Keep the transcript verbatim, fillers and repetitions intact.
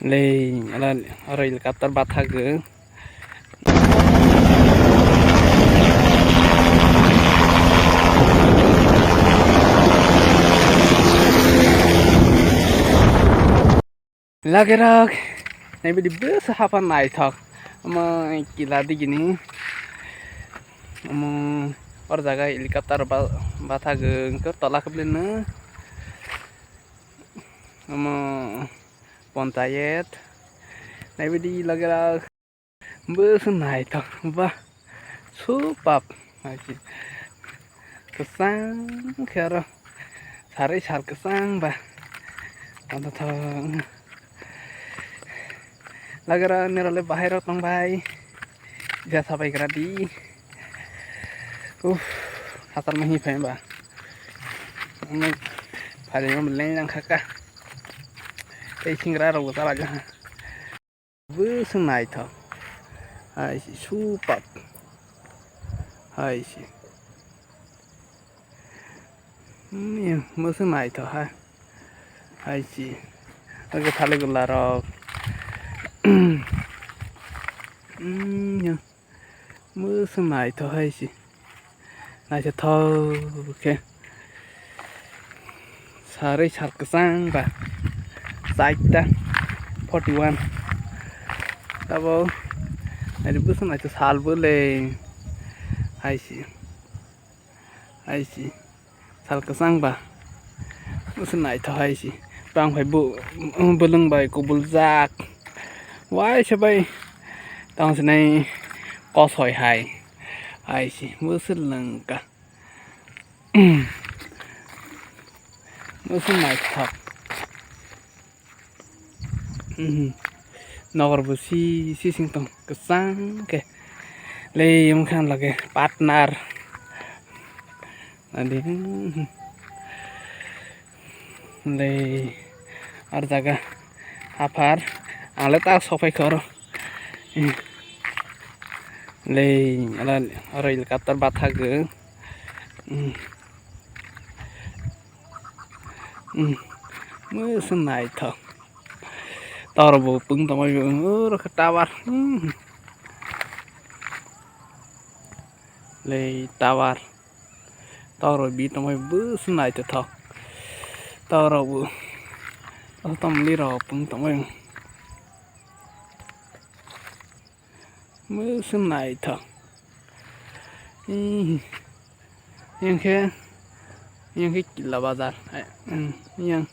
Lei, ala, oro helicopter bathagwi. Lagerok, naibidi bwsa hapha naithok. Omo kila digini. Omo or jaga helicopter ba-, bathagwi wngkha tola khe belai no. Omo ponchayet. Naibidi lagerok. Bwsa naithok ba. Supap. Hai se. Kwchang khe oro. Sarwi sal kwchang ba. Tongthothok. Lagerok nirok le bahai rok tong bai. Jesa bai gra di. Uff. Hasal mahi phai ba. Phai ma leng jang khaka. Tei singra rok bo chala jang. Bwswk naithok. Hai se, supap. Hai se. Hmm, bwswk naithok ha. Hai se. Ogo thalik gula rok. Hmm, ya. Bwswk naithok hai se. Naithothok khe. Sarwi sal kwchang ba. Chaita forty one. Abo naidi bwswk naithok sal bwle. Hai se. Hai se. Sal kwchang ba. Bwswk naithok hai se. Bang phai bu-, bwlwng bai kubuljak. Waisa bai. Tang sinai kosoi hai. Hai se. Bwswk lwngka. Bwswk naithok. Mhm. Nokor bo si, si sing tong kwchang khe. Lei wngkha lage partner. Adi, mhm. Lei ar jaga aphar. Ang le ta sopai khe oro. Lei ala oro helicopter bathagwi. Mwswk naithok. Tor bo pung tongmani oro khe tower. Lei tower. Tor bi tongmani bwswk naithothok. Tor bo. Tor tongmani rok pung tongmani. Mwswk naithok. Ih, yang khe, yang khe kila bazar. Yang.